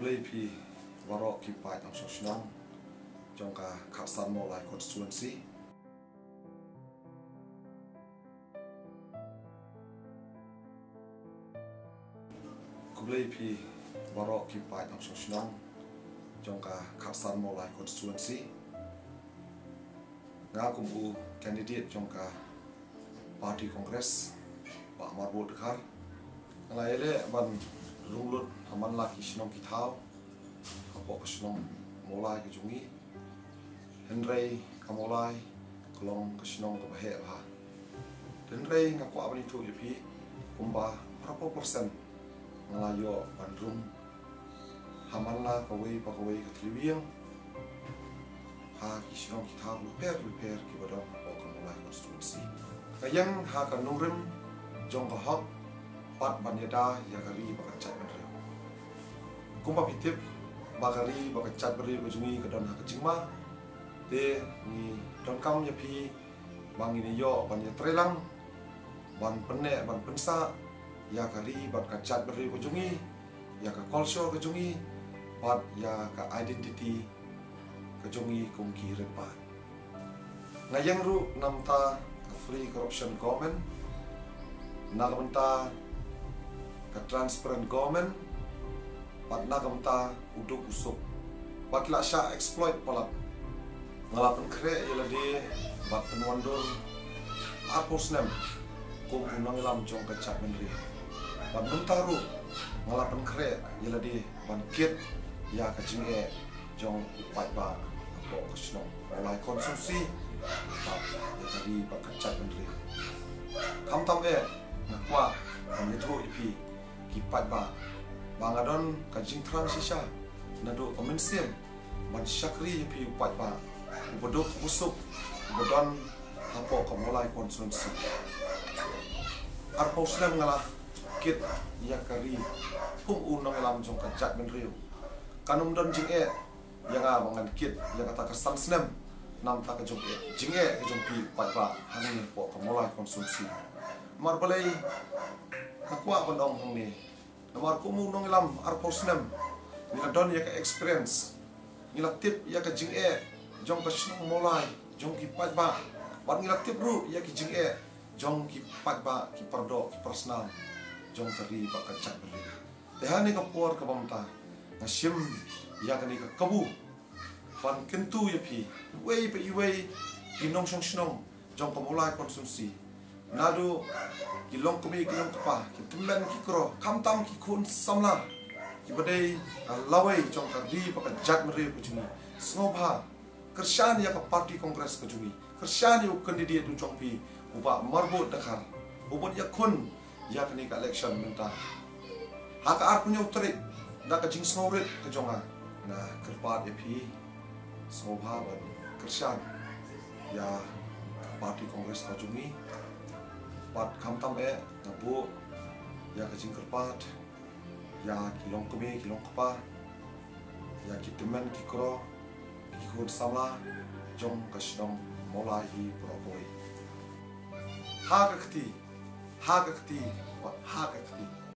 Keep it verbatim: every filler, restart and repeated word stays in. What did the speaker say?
Khublei phi baroh ki paid nongshong shnong jong ka Khatsan Mawlai constituency. Khublei phi baroh ki paid nongshong shnong jong ka Khatsan Mawlai constituency. Nga kum u candidate jong ka party Congress, Bah Marbud Dkhar, nga la ïaleh ban rung lut ha man la ki shnong ki thaw hapoh ka shnong Mawlai ka jong ngi. Hynrei ka Mawlai ka long ka shnong kaba heh bha. Hynrei nga kwah ban ïathuh ïa phi kumba arphew percent nga la ïoh ban rung ha man la kawei pa kawei ka tliwing ha ki shnong ki thaw lypa lypa kiba don hapoh ka Mawlai constituency. Ka ïeng ha ka nongrim jong ka hok bad ban ïada ïa ka ri bad ka jaitbynriew. Kumba phi tip ba ka ri bad ka jaitbynriew ka jong ngi ka don ha ka jingma, te ngi donkam ïa phi ba ngin ïoh ban ïatreilang, ban pynneh, ban pynsah ïa ka ri bad ka jaitbynriew ka jong ngi, ïa ka culture ka jong ngi bad ïa ka identity ka jong ngi kum ki rit paid. Nga ïeng ruh na ka bynta ka free corruption government, na ka bynta ka transparent government, bad na ka bynta u duk u suk ba ki la shah exploit palat. Nga la pynkhreh ïa lade bad pynwandur arphew snem kum u nongïalam jong ka jaitbynriew. Bad mynta ruh nga la pynkhreh ïa lade ban kit ïa ka jingeh jong u paidbah hapoh ka shnong Mawlai constituency bad ïa ka ri bad ka jaitbynriew. Khamtam eh nga kwah ban ïathuh ïa phi ki paidbah ba nga don ka jingthrang shisha naduh ka mynsiem ban shakri ïa phi u paidbah uba duk uba suk uba don hapoh ka Mawlai constituency. Arphew snem nga la kit ïa ka ri kum u nongïalam jong ka jaitbynriew. Kan ym don jingeh ïa nga ba ngan kit ïa kata ka san snem na ka bynta ka jong, jingeh ka jong phi u paidbah hangne hapoh ka Mawlai constituency. Namar balei nga kwah ban ong hangne? Namar kum u nongïalam arphew snem ngi la don ïa ka experience, ngi la tip ïa ka jingeh jong ka shnong Mawlai, jong ki paidbah, bad ngi la tip ruh ïa ki jingeh jong ki paidbah, ki pardoh, ki parsnam jong ka ri bad ka jaitbynriew. Te ha kane ka por kaba mynta nga shim ïa kane ka kabu ban kyntu ïa phi, iwei pa iwei ki nongshong shnong jong ka Mawlai constituency, naduh ki longkmie ki longkpa, ki tymmen ki kro, khamtam ki khun samla kiba dei ka lawei jong ka ri bad ka jaitbynriew ka jong ngi. Sngewbha kyrshan ïa ka party Congress ka jong ngi, kyrshan ïa u candidate u jong phi u Bah Marbud Dkhar, u ban ïakhun ïa kane ka election mynta. Ha ka arphew hynñiew tarik, da ka jingsngewrit ka jong nga, nga kyrpad ïa phi, sngewbha ban kyrshan ïa ka party Congress ka jong ngi. Bad khamtam eh nga buh ïa ka jingkyrpad ïa ki longkmie ki longkpa, ïa ki tymmen ki kro, ki khun samla jong ka shnong Mawlai hi baroh kawei. Ha ka kti, ha ka kti, bad ha ka kti.